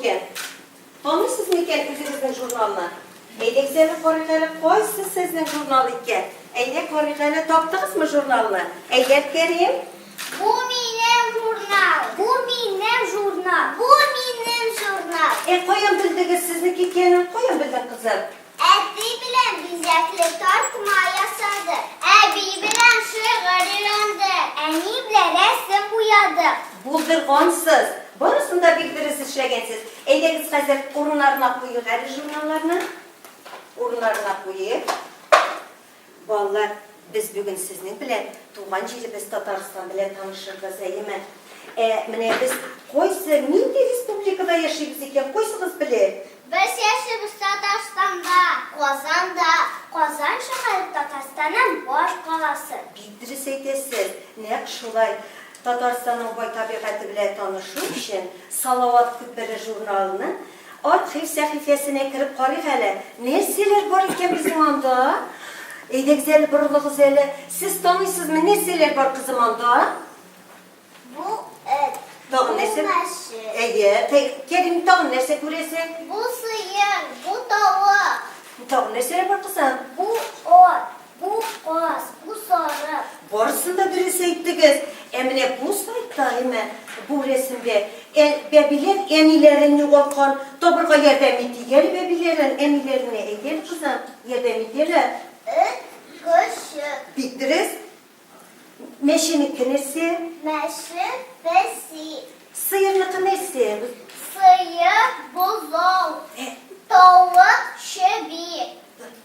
икән? Таныйсыз микән үзегезнең журналны? Әйдәгез әле карыйк әле, кайсы сезнең журнал икән? Әйдә карыйк әле, таптыгызмы журналны? Әйдә, Кәрим. Бу минем журнал. Бу минем журнал. Бу минем журнал. Ә каян белдегез сезнеке икәнен? Каян белдең, кызым? Әти белән бизәкле тартма ясадык. Әби белән шигырь өйрәндек. Әни белән рәсем буядык. Булдыргансыз! Барысын да бик дөрес эшләгәнсез. Әйдәгез хәзер урыннарына куйыйк әле журналларны. Урыннарына куйыйк. Балалар, без бүген сезнең белән туган җиребез Татарстан белән танышырбыз, әйеме? Ә менә без кайсы, нинди республикада яшибез икән, кайсыгыз белә? Без яшибез Татарстанда, Казанда. Казан шәһәре Татарстанның баш каласы. Бик дөрес әйтәсез, нәкъ шулай. Татарстанның бай табигате белән танышу өчен Салават күпере журналының архив сәхифәсенә кереп карыйк әле. Нәрсәләр бар икән безнең анда? Әйдәгез әле, борылыгыз әле. Сез таныйсызмы, нәрсәләр бар, кызым, анда? Бу эт. Тагын Бу нәрсә? мәче. Әйе, Кәрим, тагын нәрсә күрәсең? Бу сыер, бу тавык. Тагын нәрсәләр бар, кызым? Бу ат. Бу каз, бу сарык. Барысын да дөрес әйттегез. Ә менә бу сайтта, әмма бу рәсемдә ә, бәбиләр әниләрен югалткан. Табырга ярдәм итик әле бәбиләрен, әниләренә. Әйдә әле, кызым, ярдәм ит әле. Эт, көчек. Бик дөрес. Мәченеке нәрсә? Мәче, песи. Сыерныкы нәрсә? Сыер, бозау. Ә. Тавык, чеби.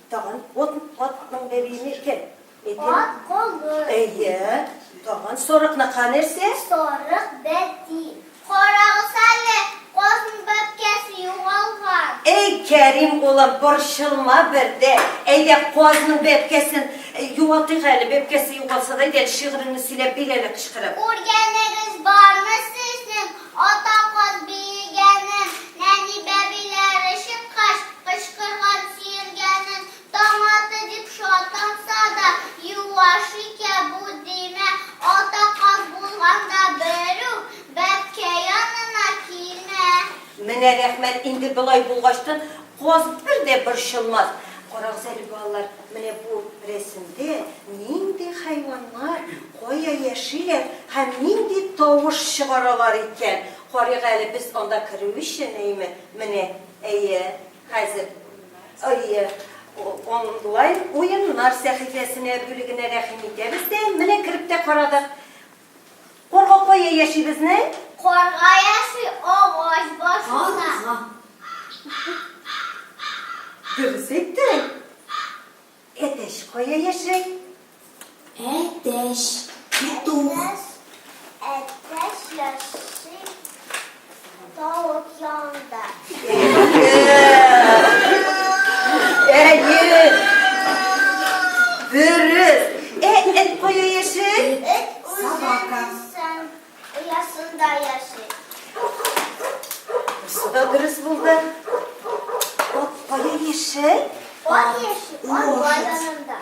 Тагын ат, атның бәбиене икән. Ат колын. Әйе. Тагын сарыкныкы нәрсә? Сарык бәти. Карагыз әле, казның бәбкәсе югалган. Әй, Кәрим улым, борчылма бер дә. Әйдә, казның бәбкәсен югалтыйк әле. Бәбкәсе югалса да, әйдә әле, шигыреңне сөйләп бир әле кычкырып. Күргәнегез бармы сезнең, ата каз биегәнен, нәни бәбиләре чыккач, кычкырган сөенгәнен, таң атты дип шатланса да, юаш икән бу димә, ата каз булганда берүк, бәбкә янына килмә. Менә рәхмәт, инде болай булгачтын, каз бер дә борчылмас. Карагыз әле, балалар, менә бу рәсемдә нинди хайваннар кая яшиләр һәм нинди тавыш чыгаралар икән? Карыйк әле, без анда керү өчен, әйеме? Менә, әйе, хәзер, әйе, онлайн уеннар сәхифәсенә бүлегенә рәхим итәбез дә, менә кереп тә карадык. Карга кая яши безнең? Карга яши агач башында. Карга. Дөрес әйттең. Әтәч кая яши? Әтәч. Петух. Әтәч яши тавык янында. Әйе. Дөрес. Ә эт кая яши? Эт үзенең оясында яши. Бусы да дөрес булды. Ат кая яши? Ат яши арба янында.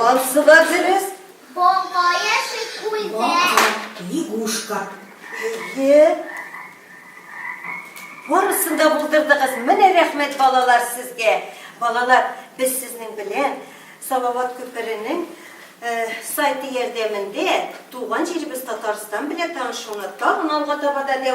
Ансы да дөрес. Бака яши күлдә. Бака, лягушка. Әйе. Барысын да булдырдыгыз. Менә рәхмәт, балалар, сезгә. Балалар, без сезнең белән Салават күперенең сайты ярдәмендә туган җиребез Татарстан белән танышуны тагын алга таба да дәвам.